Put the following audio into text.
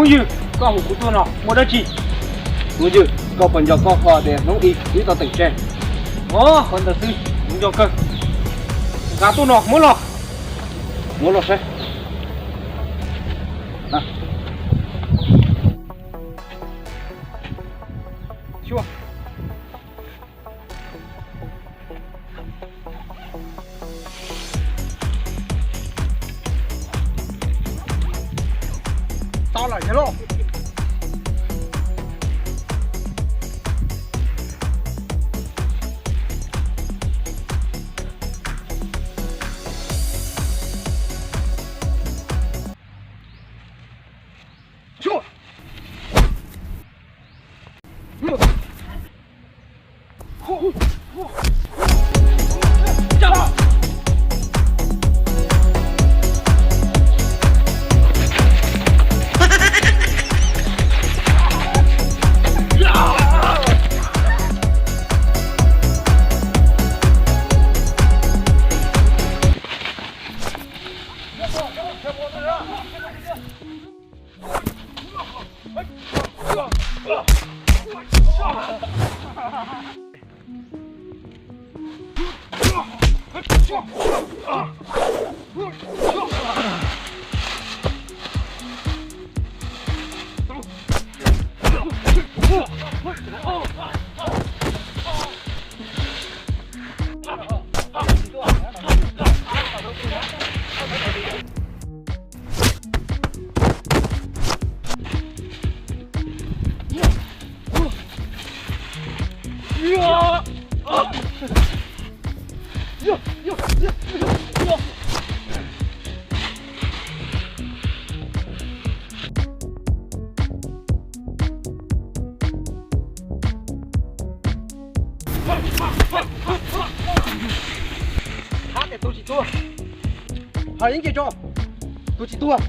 Phooj ywg, koj hu kuv tuaj no muaj dab tsi? Phooj ywg, koj puas nco koj qhov tias hnub ib wb tau teem tseg? Ov, qhov ntawd xwb, kuv nco kawg. Nqa tuaj no muab los. Muab los saib. Tau lawm yog lauj. Hab tias tus tsis tuag. Hais ib ce tso, tus tsis tuag.